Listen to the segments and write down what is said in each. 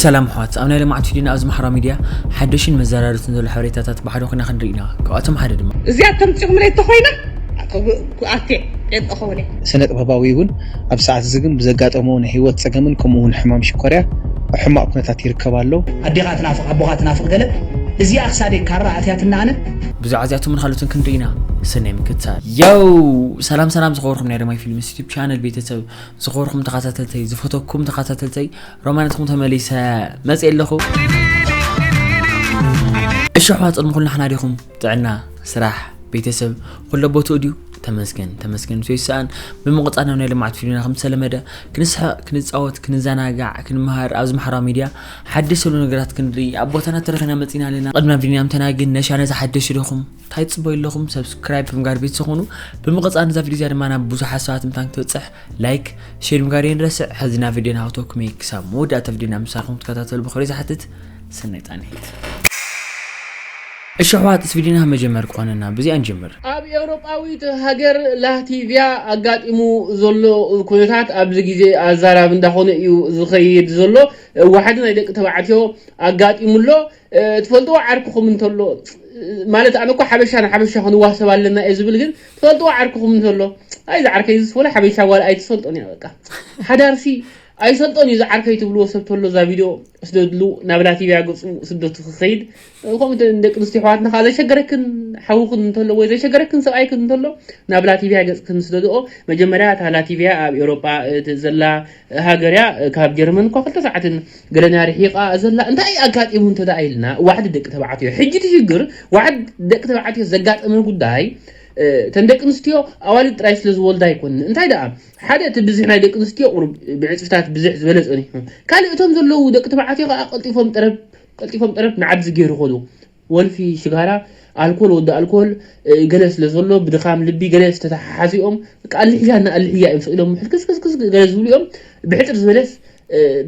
ሰላም ኣሕዋት፣ ኣብ ናይ ልምዓት ቪድዮና ኣብዚ ማሕበራዊ ሚድያ ሓደሽን መዘራረብትን ዘሎ ሓበሬታታት ብሓደ ኮይና ክንርኢ ኢና። ካብኣቶም ሓደ ድማ እዚኣ ተምፂኹምለይ እንተኾይና ኣቴ ጴንጠ ኸውን እየ። ስነ ጥበባዊ እውን ኣብ ሰዓት እዚ ግን ብዘጋጠሞ ናይ ህይወት ፀገምን ከምኡ እውን ሕማም ሽኮርያ ኣብ ሕማቕ ኩነታት ይርከብ ኣሎ። ኣዴኻ ትናፍቕ ኣቦኻ ትናፍቕ ገለ እዚኣ ክሳደይ ካራ ኣትያትና ኣነ። ብዛዕባ እዚኣቶምን ካልኦትን ክንርኢ ኢና። ሰናይ ምክትታል። ያው ሰላም ሰላም ዝኸበርኩም ናይ ረማይ ፊልምስ ዩቱብ ቻነል ቤተሰብ፣ ዝኸበርኩም ተኸታተልተይ፣ ዝፈተኩም ተኸታተልተይ፣ ሮማናትኩም ተመሊሰ መፅእ ኣለኹ። እሺ ኣሕዋት፣ ቅድሚ ኩሉ ንሕና ዲኹም? ጥዕና፣ ስራሕ፣ ቤተሰብ ኩሎ ቦትኡ ድዩ? ተመስገን ተመስገን፣ ምስ ይሰኣን። ብምቕፃል ናብ ናይ ልምዓት ቪድዮና ከም ዝተለመደ ክንስሕቕ፣ ክንፃወት፣ ክንዘናጋዕ፣ ክንመሃር ኣብዚ ማሕበራዊ ሚድያ ሓደሽ ዘሎ ነገራት ክንርኢ ኣብ ቦታና ተረኺና መፂና ኣለና። ቅድሚ ናብ ቪድዮና ምተናግን ነሻ ነዚ ሓደሽ ዲኹም? እንታይ ትፅበዩ ኣለኹም? ሰብስክራይብ ብምጋር ቤተሰብ ኩኑ። ብምቕፃል ነዛ ቪድዮ እዚኣ ድማ ናብ ብዙሓት ሰባት ምታን ክትበፅሕ ላይክ፣ ሼር ምግባር የንረስዕ። ሕዚ ናብ ቪድዮና ክተኩመ ክሳብ መወዳእታ ቪድዮና ምሳኹም ትከታተሉ ብኽብሪ ዝሓትት ሰናይ ፃንሒት። እሺ ኣሕዋት፣ እዚ ቪድዮና መጀመር ክኾነና ብዚኣ ንጀምር። ኣብ ኤውሮጳዊት ሃገር ላቲቪያ ኣጋጢሙ ዘሎ ኩነታት ኣብዚ ግዜ ኣዛራቢ እንዳኾነ እዩ ዝኸይድ ዘሎ። ዋሕዲ ናይ ደቂ ተባዕትዮ ኣጋጢሙ ኣሎ። ትፈልጥዎ ዓርክኹም እንተሎ፣ ማለት ኣነ እኮ ሓበሻ ንሓበሻ ክንዋሰብ ኣለና እየ ዝብል፣ ግን ትፈልጥዎ ዓርክኹም እንተሎ፣ ኣይ ዝዓርከይ ዝስ ወላ ሓበሻ ጓል ኣይትፈልጦን እያ። በቃ ሓዳርሲ ኣይሰልጦን እዩ ዝዓርከይ ትብልዎ ሰብ ተሎ እዛ ቪድዮ ስደድሉ፣ ናብ ላቲቪያ ገፁ ስደቱ ክኸይድ። ከምኡ ደቂ ኣንስትዮ ኣሕዋትና ከዓ ዘሸገረክን ሓውክን እንተሎ ወይ ዘሸገረክን ሰብኣይክን እንተሎ ናብ ላቲቪያ ገፅክን ስደድኦ። መጀመርያ እታ ላቲቪያ ኣብ ኤውሮጳ ዘላ ሃገር እያ። ካብ ጀርመን እኳ ክልተ ሰዓትን ገለና ርሒቓ ዘላ። እንታይ ኣጋጢሙ እንተ ደኣ ኢልና ዋሕዲ ደቂ ተባዕትዮ፣ ሕጂ እቲ ሽግር ዋሕዲ ደቂ ተባዕትዮ ዘጋጠመ ጉዳይ፣ እተን ደቂ ኣንስትዮ ኣዋልድ ጥራይ ስለ ዝወልዳ ኣይኮንን። እንታይ ደኣ ሓደ እቲ ብዝሒ ናይ ደቂ ኣንስትዮ ቁሩብ ብዕፅፍታት ብዝሕ ዝበለ ፀኒሑ፣ ካልእ እቶም ዘለዉ ደቂ ተባዕትዮ ከዓ ቀልጢፎም ጠረብ ቀልጢፎም ጠረብ ንዓዲ ዝገይሩ ከዱ። ወልፊ ሽጋራ፣ ኣልኮል፣ ወዲ ኣልኮል፣ ገለ ስለ ዘሎ ብድኻም ልቢ ገለ ዝተተሓሓዚኦም፣ በቃ ኣልሕያና ኣልሕያ እዮም ስቕ ኢሎም ሕልክስክስክስ ገለ ዝብሉ እዮም። ብሕፅር ዝበለስ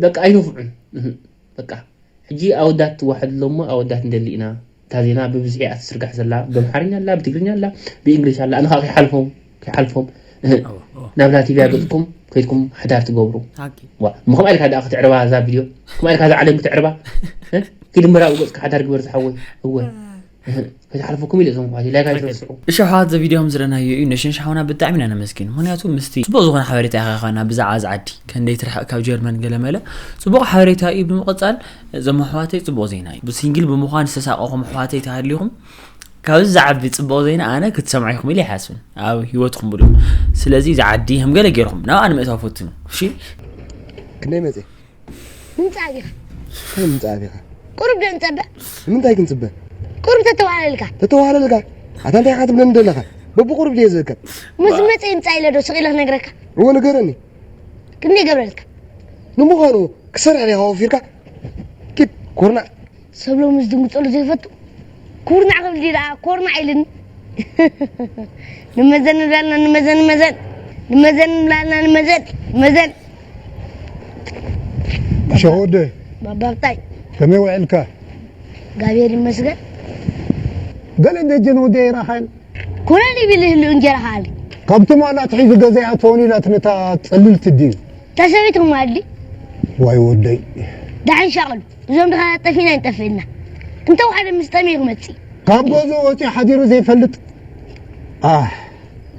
በቃ ኣይነፍዑን። በቃ ሕጂ ኣወዳት ትዋሓድ ኣሎ እሞ ኣወዳት ንደሊ ኢና። እታ ዜና ብብዝሒ እያ ትስርጋሕ ዘላ። ብኣምሓርኛ ኣላ፣ ብትግርኛ ኣላ፣ ብእንግሊሽ ኣላ። ኣነ ከዓ ከይሓልፎም ከይሓልፎም እህ፣ ናብ ላቲቪያ ገፅኩም ከይድኩም ሓዳር ትገብሩ። ዋ፣ እሞ ከምኣ ኢልካ ደኣ ክትዕርባ እዛ ቪድዮ፣ ከምኣ ኢልካ እዛ ዓለም ክትዕርባ። እህ፣ ኪድ እምበር ኣብኡ ገፅካ ሓዳር ግበር ዝሓወይ። እወ እህ፣ ከይትሓልፈኩም ኢለ እዞም ኣሕዋተይ ላይክ ኣይትረስዑ። እሺ ኣሕዋት፣ እዚ ቪድዮ ከም ዝረኣናዮ እዩ። ነሽንሽ ሓውና ብጣዕሚ ኢና ነመስግን። ምኽንያቱ ምስቲ ፅቡቕ ዝኾነ ሓበሬታ ኢኻ ኻና ብዛዕባ እዚ ዓዲ፣ ከንደይ ትርሕቕ ካብ ጀርመን ገለመለ፣ ፅቡቕ ሓበሬታ እዩ። ብምቕፃል እዞም ኣሕዋተይ ፅቡቕ ዜና እዩ። ብሲንግል ብምዃን ዝተሳቐኹም ኣሕዋተይ ተሃልዩኹም ካብዚ ዝዓቢ ፅቡቕ ዜና ኣነ ክትሰምዑ ኢኹም ኢለ ኣይሓስብን ኣብ ህይወትኩም ብሉ። ስለዚ እዚ ዓዲ ከም ገለ ገይርኩም ናብኣ ንምእታው ፈትኑ። እሺ። ክንደይ መፅእ? ንምንታይ ዲኻ? እንታይ ምምፃእ ዲኻ? ቁሩብ ዶ ንፀበ? ንምንታይ ክንፅበ? ቁሩብ ተተዋህለልካ። ተተዋህለልካ? ኣታ እንታይ ኢኻ ትብለኒ ዘለኻ? በብቁሩብ ድየ ዝእከብ። ምስ ዝመፀ ይምፃእ ኢለ ዶ ስቕ ኢለ ክነግረካ? እወ ንገረኒ። ክንደይ ገብረልካ? ንምዃኑ ክሰርሕ ዲኻ ወፊርካ? ኪድ ኮርናዕ። ሰብ ሎሚ ዝድንግፀሉ ዘይፈቱ ኩርናዕ ክብል ድዩ ደኣ ኮርናዕ ኢልኒ። ንመዘን ንብላልና ንመዘን ንመዘን ንመዘን ንብላልና ንመዘን ንመዘን ሸወደ ባባብታይ ከመይ ውዕልካ? ጋብሔር ይመስገን። ገለ ደጀን ወደ ይራኸን ኩነን ይብል ህሉ እንጀራ ካል ካብቲ ማላ ትሒዙ ገዛ ኣትወኒ ኢላትነታ ፀልልቲ ድዩ? ተሰበይትኩም ኣድሊ ዋይ ወደይ ዳሕን ሻቕሉ እዞም ድኻ ጠፊና ይንጠፍእና እንተ ሓደ ምስ ጠመይ ክመፅእ ካብ ገዝኡ ወፂኡ ሓዲሩ ዘይፈልጥ ኣህ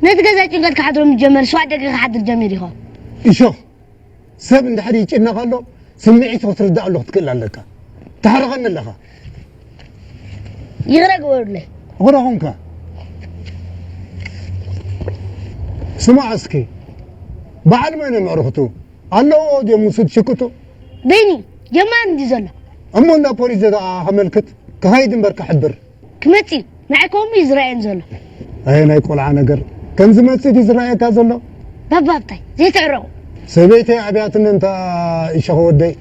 ነቲ ገዛ ጭንቀት ክሓድሮ ምስ ጀመር ስዋ ደገ ክሓድር ጀሚሩ ይኸውን እሾኽ ሰብ እንድሕር ይጭነቕ ኣሎ ስምዒቱ ክትርዳእሉ ክትክእል ኣለካ ተሕርቐኒ ኣለኻ ይቕረ ግበሩለይ። ይቕረ ኾንካ። ስማዕ እስኪ በዓል መን እዮም ኣዕሩኽቱ? ኣለዎ ድዮም ውሱድ ሽቅጡ? በይኒ ጀማሪ እንዲ ዘሎ። እሞ እንዳ ፖሊስ ዘተኣ ከመልክት ክኸይድ እምበር ክሕብር። ክመጽእ እዩ። ንዓይ ከምኡ እዩ ዝረኣየኒ ዘሎ። ኣየ ናይ ቆልዓ ነገር። ከም ዝመጽእ ድዩ ዝረኣየካ ዘሎ? ባባ ኣብታይ ዘይትዕረቑ። ሰበይተይ ኣብያትኒ እንታ ይሸኸ ወደይ።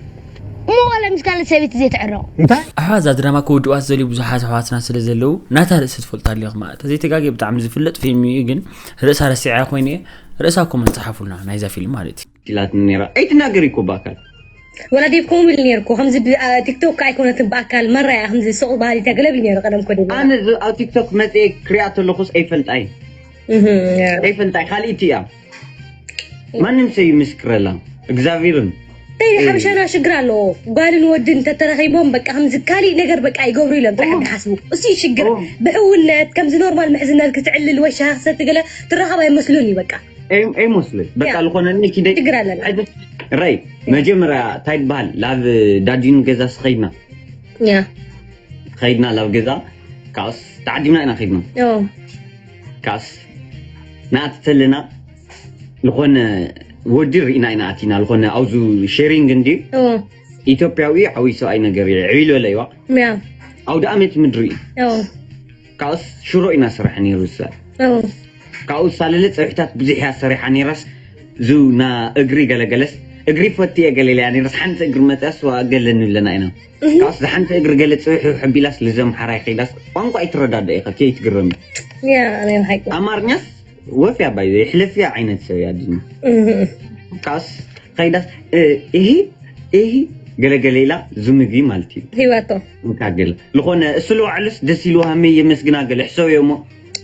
እሞ ዋላ ምስ ካልእ ሰበይቲ ዘይትዕረቑ። እንታይ? ኣሕዋት እዛ ድራማ ክውድዋ ዝደልዩ ብዙሓት ኣሕዋትና ስለ ዘለዉ ናታ ርእሲ ትፈልጡ ኣለኹም። ተዘይተጋግየ ብጣዕሚ ዝፍለጥ ፊልም እዩ ግን ርእሳ ረሲዐያ ኮይነ እየ። ርእሳ ኮመንት ጸሓፉልና ናይዛ ፊልም ማለት እዩ። ኢላትኒ ነይራ። ኣይትናገሪ እኮ ብኣካል። ወላ ዴቭ ከምኡ ኢሉ ነይሩ እኮ ከምዚ ብ- አ፣ ቲክቶክ ኣይኮነትን ብኣካል መራያ ከምዚ ስቕ በሃሊት እያ ገለ ብል ነይሩ ቀደም እኮ ዴቭ። ኣነ ዝ- ኣብ ቲክቶክ መፅኤ ክሪኣ ተለኹስ ኣይፈልጣይ እህ፣ ያ። ኣይፈልጣይ ካልኢቲ እያ ማንም ሰብ ይምስክረላ እግዚኣብሔርን ተይ ሓበሻና ሽግር ኣለዎ። ጓልን ወድን እንተተራኺቦም በቃ ከምዚ ካሊእ ነገር በቃ ይገብሩ ኢሎም ጥራሕ ዝሓስቡ። እሱ እዩ ሽግር። ብሕውነት ከምዚ ኖርማል ምሕዝነት ክትዕልል ወይ ሻሂ ክትሰቲ ገለ ትራኸብ ኣይመስሉን እዩ በቃ። ኣይመስልን በቃ ዝኾነ ኪደ ሽግር ኣለና። ራይ መጀመርያ እንታይ ይበሃል ናብ ዳዲን ገዛ ስኸይድና ያ ከይድና ናብ ገዛ ካስ ተዓዲምና ኢና ከይድና ኦ ካስ ንኣትተልና ዝኾነ ወዲ ርኢና ኢና ኣቲና ዝኾነ ኣብዚ ሼሪንግ እንዲ ኦ ኢትዮጵያዊ ዓብይ ሰብኣይ ነገር እዩ ዕብይ ዝበለ ይዋ ያ ኣውደ ኣመት ምድሪ እዩ ኦ ካብኡስ ሽሮ ኢና ስራሕ ነይሩ ዝሰ ኦ ካብኡ ዝሳለለ ፀብሕታት ብዙሕ እያ ሰሪሓ ነይራስ ዙ ና እግሪ ገለገለስ እግሪ ፈትየ ገለለያ ነይራስ ሓንቲ እግሪ መፅኣስ ዋ ገለኒ ኣለና ኢና ካብኡስ ዝሓንቲ እግሪ ገለ ፅብሒ ሕቢላስ ልዘምሓራይ ከይዳስ ቋንቋ ኣይትረዳደ ኢኻ ከይትግረም ያ ናይ ሓቂ ኣማርኛስ ወፍያ ባይ ሕለፍያ ዓይነት ሰብ እያ ድኒ እህ ካስ ከይዳስ እሂ እሂ ገለገለ ኢላ ዝምግቢ ማለት እዩ ህይወቶ እንካ ገለ ዝኾነ እሱ ለዋዕሉስ ደስ ኢልዋ ሃመይ የመስግና ገለ ሕሰብዮ እሞ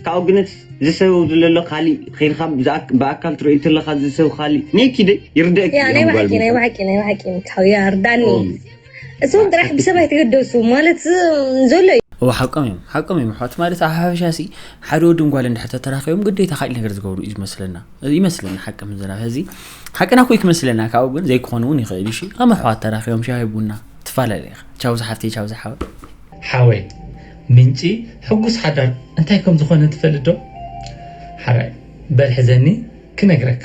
ካብኡ ግንስ ዝሰበው ዝለሎ ካሊእ ከይድካ ብኣካል ትርእዩ ተለካ ዝሰብ ካሊእ ነይ ኪደ ይርደእክ ያ ናይ ባሕቂ ናይ ባሕቂ ናይ ባሕቂ ካው ያ ርዳኒ እሱም ጥራሕ ብሰብ ኣይትገደሱ ማለት ዘሎ እዩ እዋ ሓቆም እዮም ሓቆም እዮም ኣሕዋት ማለት ኣብ ሓፈሻ ሲ ሓደ ወድን ጓል እንድሕር ተተራኺቦም ግዴታ ካልእ ነገር ዝገብሩ እዩ ዝመስለና ይመስለና ሓቂ ምዝራብ ሕዚ ሓቅና ኮይ ክመስለና ካብኡ ግን ዘይክኾን እውን ይኽእል እዩ ከም ኣሕዋት ተራኺቦም ሻሂ ቡና ትፈላለ ኢኻ ቻው ዝሓፍተይ ቻው ዝሓወ ሓወይ ምንጪ ሕጉስ ሓዳር እንታይ ከም ዝኾነ ትፈልጥ ዶ? ሓራይ በል ሕዘኒ ክነግረካ።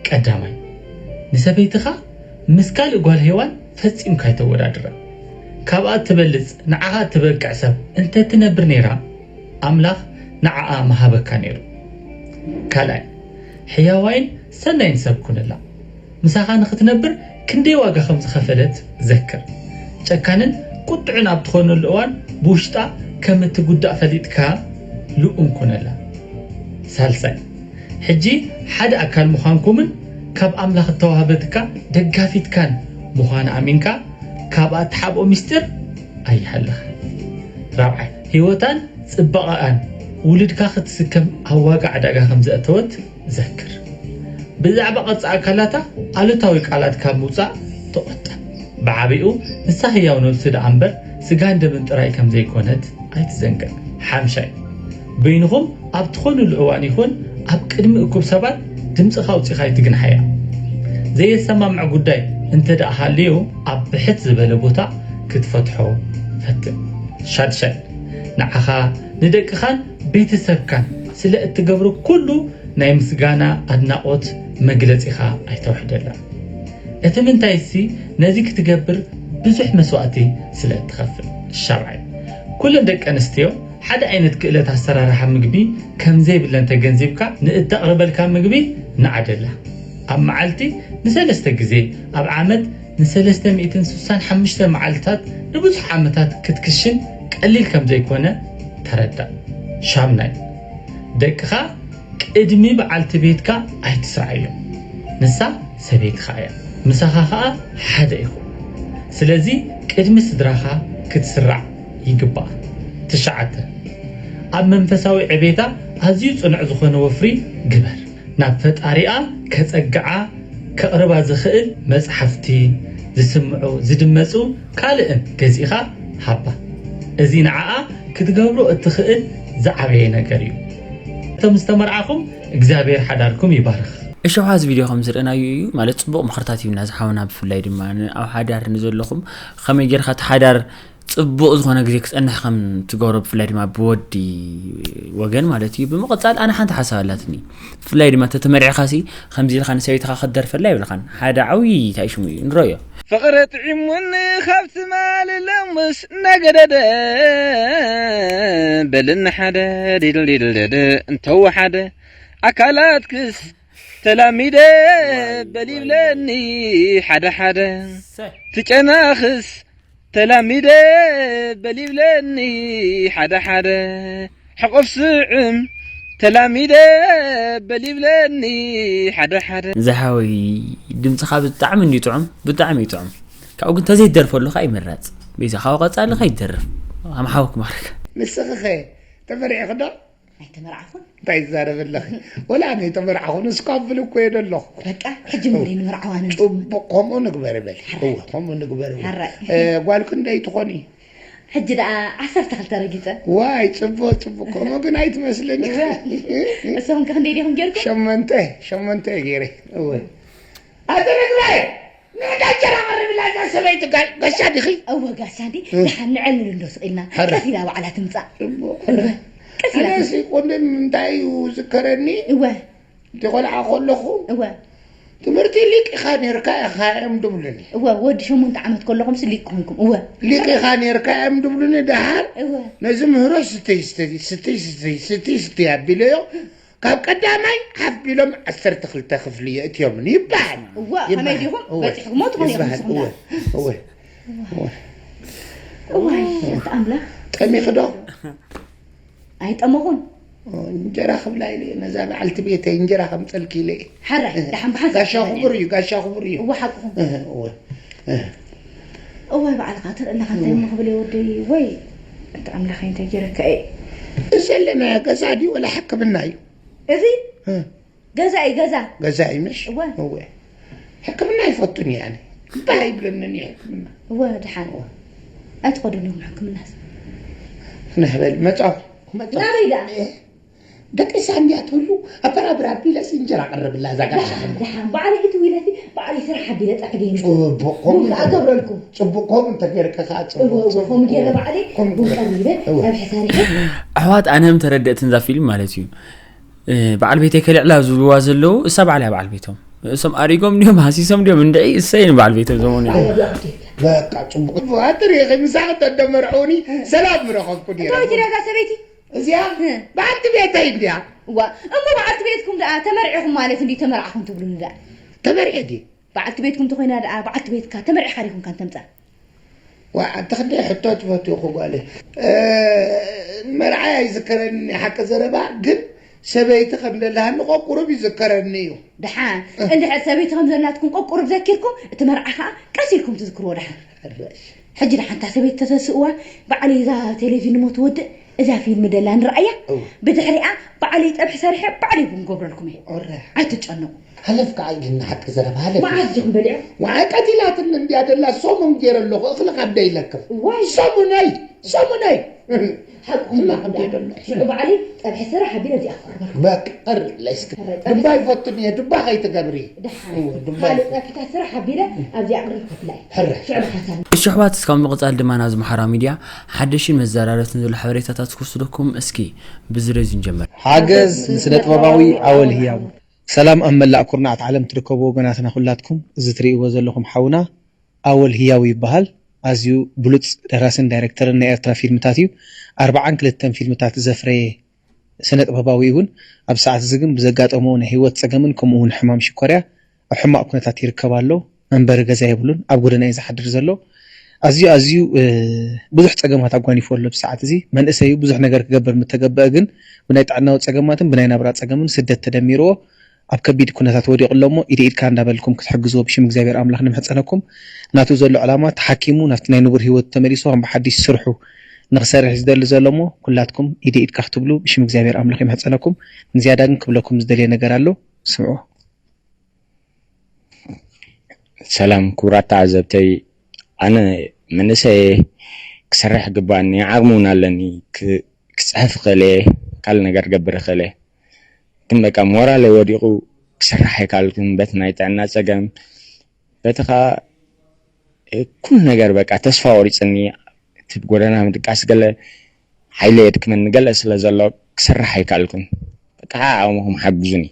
ቀዳማይ ንሰበይትኻ ምስ ካልእ ጓል ሄዋን ፈጺምካ ኣይተወዳድራ። ካብኣ ትበልጽ ንዓኻ ትበቅዕ ሰብ እንተ ትነብር ነይራ ኣምላኽ ንዓኣ ምሃበካ ነይሩ። ካልኣይ ሕያዋይን ሰናይን ሰብ ኩንላ። ምሳኻ ንኽትነብር ክንደይ ዋጋ ከም ዝኸፈለት ዘክር። ጨካንን ቁጥዑን ኣብ ትኾነሉ እዋን ብውሽጣ ከም እትጉዳእ ፈሊጥካ ልኡም ኩነላ። ሳልሳይ፣ ሕጂ ሓደ ኣካል ምዃንኩምን ካብ ኣምላኽ እተዋህበትካ ደጋፊትካን ምዃና ኣሚንካ ካብኣ እትሓብኦ ምስጢር ኣይሃልኻ። ራብዓይ፣ ህይወታን ጽባቐኣን ውሉድካ ክትስከም ኣብ ዋጋ ዕዳጋ ከም ዘእተወት ዘክር። ብዛዕባ ቅርጺ ኣካላታ ኣሉታዊ ቃላት ካብ ምውጻእ ተቖጠብ። ብዓቢኡ ንሳ ህያው ነብሲ ደኣ እምበር ስጋን ደምን ጥራይ ከም ዘይኮነት ኣይትዘንግዕ። ሓምሻይ፣ በይንኹም ኣብ ትኾኑሉ እዋን ይኹን ኣብ ቅድሚ እኩብ ሰባት ድምጽኻ ኣውጺኻ ኣይትግንሓያ። ዘየሰማምዕ ጉዳይ እንተ ደኣ ሃልዩ ኣብ ብሕት ዝበለ ቦታ ክትፈትሖ ፈትን። ሻድሻይ፣ ንዓኻ ንደቅኻን ቤተሰብካን ስለ እትገብሮ ኩሉ ናይ ምስጋና ኣድናቖት መግለጺኻ ኣይተውሕደላ። እቲ ምንታይሲ ነዚ ክትገብር ብዙሕ መስዋእቲ ስለ እትኸፍል። ሻብዓይ፣ ኩለን ደቂ ኣንስትዮ ሓደ ዓይነት ክእለት ኣሰራርሓ ምግቢ ከም ዘይብለን ተገንዚብካ ንእተቕርበልካ ምግቢ ንዓደላ። ኣብ መዓልቲ ንሰለስተ ግዜ ኣብ ዓመት ን365 መዓልትታት ንብዙሕ ዓመታት ክትክሽን ቀሊል ከም ዘይኮነ ተረዳእ። ሻምናይ፣ ደቅኻ ቅድሚ በዓልቲ ቤትካ ኣይትስርዓዮም። ንሳ ሰበይትኻ እያ፣ ምሳኻ ኸኣ ሓደ ኢኹም። ስለዚ ቅድሚ ስድራኻ ክትስራዕ ይግባእ። ትሽዓተ፣ ኣብ መንፈሳዊ ዕቤታ ኣዝዩ ጽኑዕ ዝኾነ ወፍሪ ግበር። ናብ ፈጣሪኣ ከጸግዓ ከቕርባ ዝኽእል መጽሓፍቲ፣ ዝስምዑ፣ ዝድመጹ ካልእን ገዚእኻ ሃባ። እዚ ንዓኣ ክትገብሮ እትኽእል ዝዓበየ ነገር እዩ። እቶም ዝተመርዓኹም እግዚኣብሔር ሓዳርኩም ይባርኽ። እሾ ሓዚ ቪድዮ ከም ዝርእናዩ እዩ ማለት ጽቡቕ ምኽርታት እዩ ናዚ ሓውና ብፍላይ ድማ ኣብ ሓዳር ንዘለኹም ከመይ ጌርካ እቲ ሓዳር ጽቡቕ ዝኾነ ግዜ ክጸንሕ ከም ትገብሮ ብፍላይ ድማ ብወዲ ወገን ማለት እዩ ብምቕጻል ኣነ ሓንቲ ሓሳብ ኣላትኒ ብፍላይ ድማ ተተመሪዕኻ ሲ ከምዚ ኢልካ ንሰበይትኻ ክትደርፈላ ይብልኻን ሓደ ዓብዪ እንታይ ሽሙ እዩ ንረዮ ፍቕሪ ጥዒሙኒ ካብ ትማሊ ሎምስ እናገደደ በልኒ ሓደ ዲልዲልደደ እንተወሓደ ኣካላትክስ ተላሚደ በል ይብለኒ ሓደ ሓደ ትጨናኽስ ተላሚደ በል ይብለኒ ሓደ ሓደ ሕቑፍ ስዕም ተላሚደ በል ይብለኒ ሓደ ሓደ ዝሓወይ ድምፅኻ ብጣዕሚ እንዲ ጥዑም ብጣዕሚ እዩ ጥዑም ካብኡ ግን ተዘይትደርፈሉ ከዓ ይምረፅ ቤዛ ካብ ቀፃሊ ከይትደርፍ ኣምሓወክ ማረክ ንስኽኸ ተፈሪዕኽዶ ኣይተመርዓኹን? እንታይ ይዛረብ ኣለኺ? ወላ ኣነ ኣይተመርዓኹን፣ እስካብ ብል እኮ እየ ዘለኹ። በቃ፣ ሕጂ ምሪ ንመርዓዋንን። ጽቡቕ፣ ከምኡ ንግበር በል። እወ፣ ከምኡ ንግበር በል። ሕራይ። እ፣ ጓል ክንደይ ትኾኒ? ሕጂ ደኣ ዓሰርተ ክልተ ረጊጸ። ዋይ፣ ጽቡቕ፣ ጽቡቕ። ከምኡ ግን ኣይትመስልን። እወ። ንስኹም ከ ክንደይ ዲኹም ጌርኩም? ሸሞንተ፣ ሸሞንተ እየ ገይረ። እወ። ኣቶ ነግባይ! ንዕዳ እንጀራ ቀርብላ እዛ ሰበይቲ ጋል-፣ ጋሻ ዲኺ? እወ ጋሻ እንዲ፣ እ። ደሓን ንዕልል እንዶ ስቕ ኢልና። ሕረ። ቀስ ኢላ ባዕላ ትምጻእ። እሞ፣ እወ፣ ቀስ ኢላ ኣነ ትምጻእ። ሲ ቁንድን እንታይ እዩ ዝከረኒ? እወ። እቲ ቆልዓ ከለኹ፣ እወ። ትምህርቲ ሊቅ ኢኻ ነርካ ኢኻ እዮም ድብሉኒ። እወ፣ ወዲ ሸሞንተ ዓመት ከለኹም ሲ ሊቅ ኮንኩም። እወ። ሊቅ ኢኻ ነርካ እዮም ድብሉኒ። ደሓር እወ። ነዚ ምህሮ ስትይ፣ ስትይ፣ ስትይ፣ ስትይ፣ ስትይ፣ ስትይ ኣቢለዮ። ካብ ቀዳማይ ሓፍ ቢሎም ዓሰርተ ክልተ ክፍሊ የእትዮምኒ ይበሃል። እዋ፣ ይበሃል። ከመይ ዲኹም? እወ። በጺሕኩሞ ትኾኑ ኢኹም ይበሃል። ንስኹም እወ። ደኣ። እወ። እወ። እዋይ፣ ኣታ ኣምላኽ። ጠሚኺ ዶ? ኣይጠመኹን። እንጀራ ክብላ ኢለ እየ፣ ነዛ በዓልቲ ቤተይ እንጀራ ከምፀልኪ ኢለ እየ። ሕራይ፣ ደሓን ብሓንሳብ ጋሻ ክብላ ክቡር እየ። እዩ፣ ጋሻ ክቡር እዩ። እወ፣ ሓቅኹም። እህ፣ እወ። እህ። እዋይ፣ ባዕልኻ ትርኢ ኣለኻ፣ እንታይ እወ። እሞ ክብል እየ ወደይ? ወይ፣ ኣታ ኣምላኸይ፣ እንታይ ገይረካ እየ? እዚ ዘለናዮ ገዛ ድዩ ወላ ሕክምና እዩ? እዚ? እ። ገዛ እዩ፣ ገዛ። ገዛ እዩ፣ ምሽ? እወ። እወ። ሕክምና ኣይፈቱን እየ ኣነ። እምባ ኣይብለንን እየ ሕክምና። እወ፣ ደሓን። እወ። ኣይትኸዱን ኢኹም ሕክምናስ? ንሕበል፣ መጻኹ፣ መጻኹ። ናበይ ደኣ? እ፣ ደቂሳ እንድያ ትህሉ፣ ኣበራብራ ኣቢለሲ እንጀራ ቀርብላ እዛ ጋሻ ደሓን፣ ሓና። ደሓን። ባዕለይ እትው ኢለሲ፣ ባዕለይ ስራሕ ኣቢለ ጸሕገ ይምጽእ። ጽቡቕ፣ ከምኡ ቡን ከኣ እንተ-፣ ገብረልኩም። ጽቡቕ፣ ከምኡ እንተገይርካ ከኣ ጽቡቕ፣ እወ፣ እወ፣ ጽቡቕ፣ ከምኡ ገይረ እወ። ባዕለይ ከምኡ ቡን ገይረ። ቀሪበ፣ እወ። ጸብሒ ሰሪሐ። ኣሕዋት ኣነ ምተረድእትን እዛ ፊልም ማለት እዩ። እ፣ በዓል ቤተይ ከልዕላ ዝብልዋ ዘለዉ፣ እሳ ባዕላ እያ በዓል ቤቶም። እሶም ኣሪጎም ድዮም፣ ሃሲሶም ድዮም፣ እንድዒ እሰይ ንበዓል ቤቶም ዘመኑ እዮም። ኣረጊኣ ክትብል። በቃ፣ ጽቡቕ። ኣትሪኺ፣ ምሳኺ ተደመርዑኒ፣ ሰላም ምረኸብኩ ነይረ። እንታይ ትሪኣ እዛ ሰበይቲ? እዚኣ እ። በዓልቲ ቤተይ እንድያ። እዋ፣ እሞ በዓልቲ ቤትኩም ደኣ ተመርዒኹም ማለት እንድዩ፣ ተመርዓኹም ትብሉኒ ደኣ? ተመርዒ ድየ? በዓልቲ ቤትኩም ተኾይና ደኣ፣ በዓልቲ ቤትካ ተመርዒኻ ዲኹም ካን ተምጻ? ዋ፣ ኣንቲ ክንደይ ሕቶ ትፈትዊ እኮ ጓለይ። እ፣ መርዓይ ኣይዝከረኒ ሓቂ ዘረባ፣ ግን ሰበይቲ ከም ደላሃኒ ቆቁሩብ ይዝከረኒ እዩ። ደሓን፣ እንድሕር ሰበይቲ ከም ዘላትኩም ቆቁሩብ ዘኪርኩም፣ እቲ መርዓ ኸኣ ቀስ ኢልኩም ትዝክርዎ ደሓን። ሕራይ። ሕጂ ደሓን እታ ሰበይቲ ተተስእዋ፣ ባዕለይ እዛ ቴሌቪን እሞ ትወድእ፣ እዛ ፊልም ደላ ንርኣያ። እወ። ብድሕሪኣ ባዕለይ ጸብሒ ሰሪሐ፣ ባዕለይ እውን ገብረልኩም እየ። ኦረ። ኣይትጨነቁ። ሃለፍ ከዓ ኢልና ሓቂ ዘረባ ሃለፍ። መዓስ ዲኹም በሊዑ? ወዓይ ቀቲላትኒ እንድያ ደላ፣ ሰሙን ገይረ ኣለኹ፣ እኽሊ ካብ ደይለክፍ። ዋይ። ሰሙነይ፣ ሰሙነይ። ሓቅኹም እኽሊ ካብ ደይለክፍ። ሽዑ ባዕለይ ጸብሒ ስራሕ ኣቢለ እዚኣ ክቕርበልኩም። በቃ፣ ቀርብለይ እስኪ። ሕራይ፣ ጸብሒ ድባ ይፈቱን እየ፣ ድባ ከይትገብሪ። ደሓን። እወ፣ ድባ ካልእ ይፈቱ። ጸብሕታት ስራሕ ኣቢለ ኣብዚኣ ኣቕርብ ክፍላይ። ሕራይ። ሽዑ ብሓሳብ። እሺ ኣሕዋት፣ እስካብ ምቕጻል ድማ ናብዚ ማሕበራዊ ሚድያ ሓደሽን መዘራረብትን ዘሎ ሓበሬታታት ክወስደኩም እስኪ ብዝረዚ ንጀምር። ሓገዝ ንስነ ጥበባዊ ኣወል ህያቡ። ሰላም ኣብ መላእ ኩርናዓት ዓለም ትርከቡ ወገናትና ኩላትኩም፣ እዚ ትርእይዎ ዘለኹም ሓውና ኣወል ህያቡ ይበሃል። ኣዝዩ ብሉጽ ደራስን ዳይሬክተርን ናይ ኤርትራ ፊልምታት እዩ። ኣርብዓን ክልተን ፊልምታት ዘፍረየ ስነ ጥበባዊ እውን፣ ኣብ ሰዓት እዚ ግን ብዘጋጠሞ ናይ ህይወት ጸገምን ከምኡ እውን ሕማም ሽኮርያ ኣብ ሕማቕ ኩነታት ይርከብ ኣሎ። መንበሪ ገዛ የብሉን፣ ኣብ ጎደና እዩ ዝሓድር ዘሎ። ኣዝዩ፣ ኣዝዩ፣ እ፣ ብዙሕ ጸገማት ኣጓኒፉ ኣሎ። ብሰዓት እዚ መንእሰይ እዩ፣ ብዙሕ ነገር ክገብር ምተገበአ ግን ብናይ ጥዕናዊ ጸገማትን ብናይ ናብራ ጸገምን ስደት ተደሚርዎ ኣብ ከቢድ ኩነታት ወዲቑ ኣሎ እሞ፣ ኢደ ኢድካ እንዳበልኩም ክትሕግዝዎ ብሽም እግዚኣብሔር ኣምላኽ ንምሕጸነኩም። ናቱ ዘሎ ዕላማ ተሓኪሙ ናብቲ ናይ ንቡር ህይወቱ ተመሊሱ ከም ብሓዲሽ ስርሑ ንኽሰርሕ ዝደሊ ዘሎ እሞ፣ ኩላትኩም ኢደ ኢድካ ክትብሉ ብሽም እግዚኣብሔር ኣምላኽ ይምሕጸነኩም። ንዝያዳ ግን ክብለኩም ዝደልየ ነገር ኣሎ፣ ስምዑ። ሰላም ክቡራት ተዓዘብተይ፣ ኣነ መንእሰይ እየ፣ ክሰርሕ ይግባኣኒ፣ ዓቕሚ እውን ኣለኒ፣ ክ-፣ ክጽሕፍ እኽእል እየ፣ ካልእ ነገር ክገብር እኽእል እየ። ግን በቃ ሞራለይ ወዲቑ ክሰርሕ ኣይከኣልኩን፣ በቲ ናይ ጥዕና ጸገም፣ በቲ ኸኣ፣ እ፣ ኩሉ ነገር በቃ ተስፋ ቆሪጽኒ፣ እቲ ብጎደና ምድቃስ ገለ ሓይለይ የድክመኒ፣ ገለ ስለ ዘሎ ክሰርሕ ኣይከኣልኩን። በቃ ዓቕምኹም ሓግዙኒ፣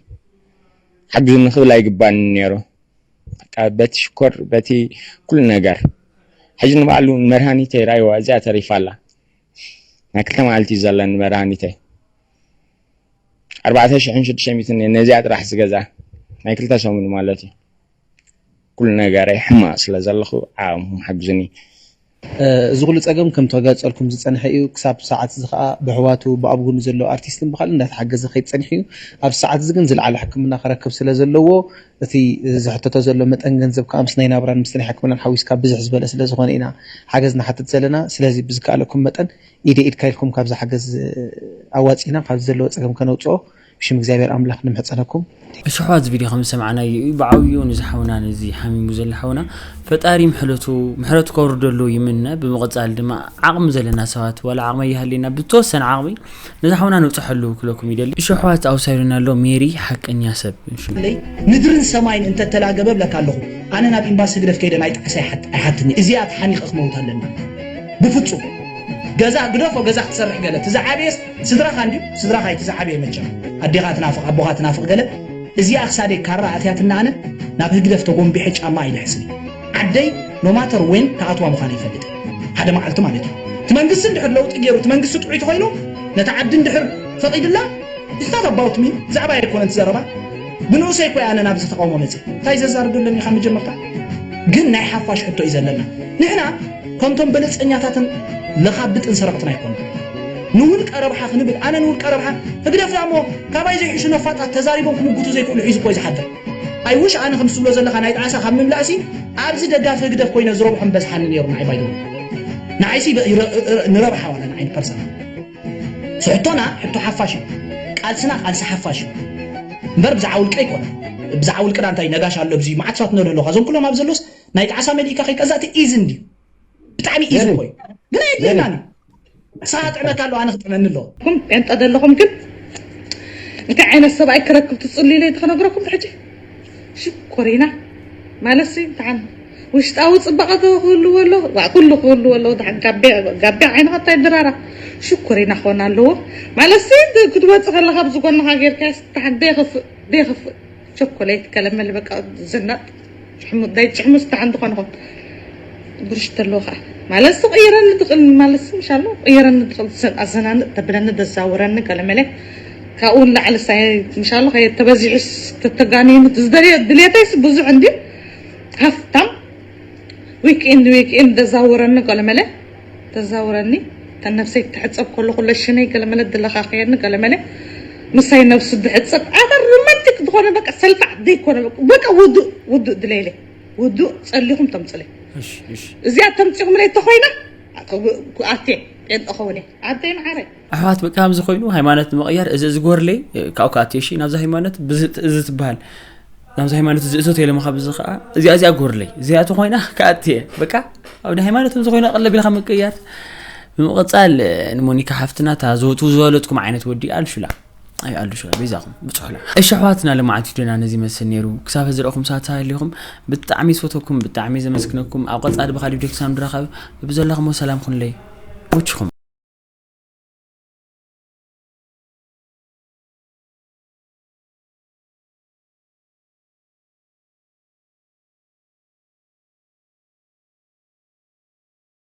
ሓግዙኒ ክብል ኣይግባእን ነይሩ። በቃ በቲ ሽኮር፣ በቲ ኩሉ ነገር። ሕጂ ንባዕሉ ንመድሃኒተይ ራእይዋ፣ እዚኣ ተሪፋ ኣላ። ናይ ክልተ መዓልቲ እዩ ዘለኒ መድሃኒተይ። ኣርባዕተ ሽሕን ሽዱሽተ ሚእትን እየ ነዚኣ ጥራሕ ዝገዝኣ። ናይ ክልተ ሰሙን ማለት እዩ። ኩሉ ነገረይ ሕማቕ ስለ ዘለኹ ዓቕምኹም ሓግዙኒ። እዚ ኩሉ ጸገም ከም ተጋጸልኩም ዝጸንሐ እዩ። ክሳብ ሰዓት እዚ ከኣ ብሕዋቱ ብኣብ ጎኑ ዘሎ ኣርቲስትን ብኻልእ እንዳተሓገዘ ከይድ ጸኒሑ እዩ። ኣብ ሰዓት እዚ ግን ዝለዓለ ሕክምና ክረክብ ስለ ዘለዎ እቲ ዝሕተቶ ዘሎ መጠን ገንዘብ ከኣ ምስ ናይ ናብራን ምስ ናይ ሕክምናን ሓዊስካ ብዝሕ ዝበለ ስለ ዝኾነ ኢና ሓገዝ ንሓትት ዘለና። ስለዚ ብዝከኣለኩም መጠን ኢደ ኢድካ ኢልኩም ካብዚ ሓገዝ ኣዋጺና ካብዚ ዘለዎ ጸገም ከነውጽኦ ብሽም እግዚኣብሔር ኣምላኽ ንምሕጸነኩም። እሺ ኣሕዋት፣ እዚ ቪድዮ ከም ዝሰማዕናዮ እዩ ብዓብዩ ንዚ ሓውና፣ ነዚ ሓሚሙ ዘሎ ሓውና ፈጣሪ ምሕረቱ ምሕረቱ ከውርደሉ ይምነ። ብምቕጻል ድማ ዓቕሚ ዘለና ሰባት ዋላ ዓቕሚ ይሃልየና ብተወሰነ ዓቕሚ ነዚ ሓውና ንብጽሐሉ ክለኩም ይደሊ። እሺ ኣሕዋት፣ ኣውሳይሉና ኣሎ ሜሪ ሓቀኛ ሰብ። እሺ። ምድርን ሰማይን እንተተላገበ ብለካ ኣለኹ። ኣነ ናብ ኤምባሲ ህግደፍ ከይደ ናይ ጣዕሳ ኣይሓት- ኣይሓትኒ። እዚኣ ተሓኒቐ ክመውት ኣለኒ። ብፍጹም። ገዛ ግደፎ፣ ገዛ ክትሰርሕ ገለ። እቲ ዝዓበየስ ስድራኻ እንድዩ፣ ስድራኻ እዩ እቲ ዝዓበየ መቸም። ኣዴኻ ትናፍቕ፣ ኣቦኻ ትናፍቕ ገለ። እዚኣ ክሳደይ ካራ ኣትያትና ኣነ ናብ ህግደፍ ተጎንቢሐ ጫማ ኣይልሕስን። ዓደይ ኖማተር ዌን ክኣትዋ ምዃና ይፈልጥ። ሓደ መዓልቲ ማለት እዩ። እቲ መንግስቲ እንድሕር ለውጢ ገይሩ፣ እቲ መንግስቲ ጥዑይ ተኾይኑ፣ ነታ ዓዲ እንድሕር ፈቒድላ፣ It's not about me። ብዛዕባ ኣይኮነን እቲ ዘረባ። ብንኡሰይ እኮ ኣነ ናብዚ ተቃውሞ መጽእ። እንታይ ዘዛርብ ኣለኒ ካብ መጀመርታ? ግን ናይ ሓፋሽ ሕቶ እዩ ዘለና። ንሕና ከምቶም በለጸኛታትን ለኻብጥን ሰረቕትን ኣይኮንና። ንውልቀ ረብሓ ክንብል፣ ኣነ ንውልቀ ረብሓ ህግደፍ እሞ ካባይ ዘይሕሹ ነፋጣት ተዛሪቦም ክምጉቱ ዘይክእሉ ሒዙ እኮ እዩ ዝሓድር። ኣይ ውሽ ኣነ ከም ዝብሎ ዘለኻ ናይ ጣዕሳ ካብ ምምላእሲ ኣብዚ ደጋፊ ህግደፍ ኮይነ ዝረብሖም በዝሓኒ ነይሩ ንዓይ ባይደው ንዓይሲ ንረብሓ ዋላ ንዓይ ፐርሰናል ሕቶና ሕቶ ሓፋሽ እዩ። ቃልስና ቃልሲ ሓፋሽ እዩ። እምበር ብዛዕባ ውልቀ ኣይኮነ። ብዛዕባ ውልቅና እንታይ ነጋሽ ኣሎ ኣብዚ መዓት ሰባት ነዶ ኣለካ እዞም ኩሎም ኣብ ዘሎስ ናይ ጣዕሳ መሊእካ ከይቀዛእቲ ኢዝን ድዩ? ብጣዕሚ ኢዝን ኮዩ ግን ኣየድልየናን እዩ። ንስኻ ጥዕመካ ኣለዎ ኣነ ክጥዕመኒ ኣለዎ። ኩም ጴንጠ ዘለኹም ግን እንታይ ዓይነት ሰብኣይ ክረክብ ትፅልዩ ኢለ ተክነግረኩም ሕጂ ሽኮሪና ማለት ሲ እንተሓን ውሽጣዊ ፅባቐ ክህልዎ ኣሎ ዋዕ ኩሉ ክህልዎ ኣለዎ። ድሓን ጋቢያ ዓይንኻ እንታይ ድራራ ሽኮሪና ክኾን ኣለዎ ማለት ሲ ክትወፅእ ከለካ ኣብዚ ጎንኻ ጌርካ ሲ እንተሓን ደይኸፍእ ደይኸፍእ ቸኮሌት ከለመል በቃ ዝነጥ ዳይ ጭሕሙስ እንተሓን ዝኾንኹም ብርሽ ተለዎ ከዓ ማለት ሲ ቅይረኒ ትኽእል ማለት ሲ ምሻሎ ቅይረኒ ትኽእል ኣዘናንጥ ተብለኒ ደዛውረኒ ገለመለ ካብኡ ንላዕሊ ሳይ ምሻሎ ከየ ተበዚሑ ተተጋኒኑ ዝደልዮ ድልየተይስ ብዙሕ እንዲ ሃፍታም ዊክኤንድ ዊክኤንድ ደዛውረኒ ገለመለ ተዛውረኒ ተነብሰይ ትሕፀብ ከሎ ኩለ ሽነይ ገለመለ ድለኻኸየኒ ገለመለ ምሳይ ነብሱ ድሕፀብ ኣታ ሮማንቲክ ዝኾነ በቃ ሰልፋዕ ደይኮነ በቃ ውዱእ ውዱእ ድለይለ ውዱእ ፀሊኹም ተምፅለይ እዚኣ ተምፂኹምለይ ተኾይና ኣቴ ጴንጠ ኸውን ኣቴ ንዓረይ ኣሕዋት በቃ ከምዚ ኮይኑ ሃይማኖት ንምቕያር እዚ እዚ ጎርለይ ካብኡ ክኣትዮ እሺ ናብዚ ሃይማኖት እዚ ትበሃል ናብዚ ሃይማኖት እዚ እቶት የለ ምኻብ እዚ ከዓ እዚኣ እዚኣ ጎርለይ እዚኣ ተኾይና ክኣትየ በቃ ኣብ ናይ ሃይማኖት ከምዚ ኮይና ቀለብ ኢልካ ምቅያር ብምቕፃል ንሞኒካ ሓፍትና እታ ዘውትው ዝበለትኩም ዓይነት ወዲ ኣልሹላ ኣይ ኣልሹላ በይዛኹም ብፅሑላ እሺ ኣሕዋትና ልማዓት ዩደና ነዚ ይመስል ነይሩ ክሳብ ዝረእኹም ሳታ ሃሊኹም ብጣዕሚ ዝፈተኩም ብጣዕሚ ዘመስግነኩም ኣብ ቀፃሊ ብካሊእ ቪድዮ ክሳብ ንራኸብ ብዘለኹሞ ሰላም ኩንለይ ሙችኹም